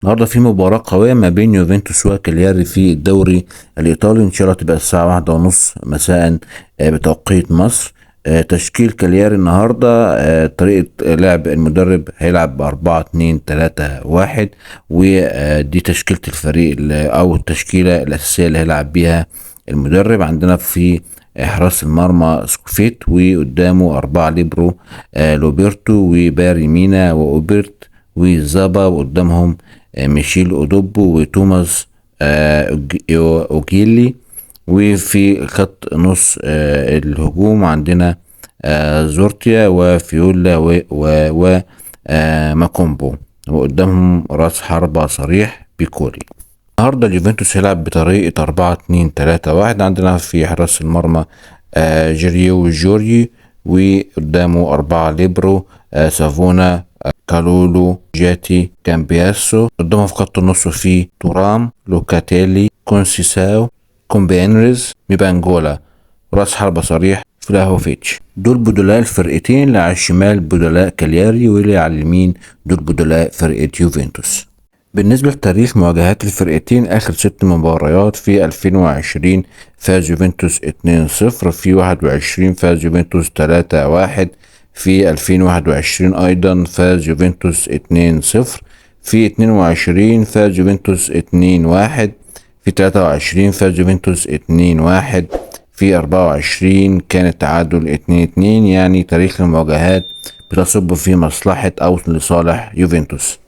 النهارده في مباراة قوية ما بين يوفنتوس وكالياري في الدوري الإيطالي، إن شاء الله تبقى الساعة 1:30 مساء بتوقيت مصر. تشكيل كالياري النهارده، طريقة لعب المدرب هيلعب ب4-2-3-1، ودي تشكيلة الفريق أو التشكيلة الأساسية اللي هيلعب بيها المدرب. عندنا في حراس المرمى سكوفيت، وقدامه 4 ليبرو، لوبرتو وباري مينا وأوبرت وزابا، وقدامهم ميشيل أودوبو وتوماس أوجيلي. وفي خط نص الهجوم عندنا زورتيا وفيولا و ماكومبو، وقدامهم راس حربة صريح بيكولي. النهارده اليوفنتوس هيلعب بطريقة 4-2-3-1. عندنا في حراس المرمى جيريو جوري، وقدامه 4 ليبرو، سافونا، كالولو، جاتي، كامبياسو. قدامه في خط النص في تورام، لوكاتيلي، كونسيساو، كومبينريز، ميبانجولا، راس حربة صريح فلاهوفيتش. دول بدلاء الفرقتين، اللي على الشمال بدلاء كالياري واللي على اليمين دول بدلاء فرقة يوفنتوس. بالنسبة لتاريخ مواجهات الفرقتين، آخر 6 مباريات في 2020 فاز يوفنتوس 2-0، في 21 فاز يوفنتوس 3-1، في 2021 أيضا فاز يوفنتوس 2-0، في 22 فاز يوفنتوس 2-1، في 23 فاز يوفنتوس 2-1، في 24 كان التعادل 2-2. يعني تاريخ المواجهات بتصب في مصلحة أو لصالح يوفنتوس.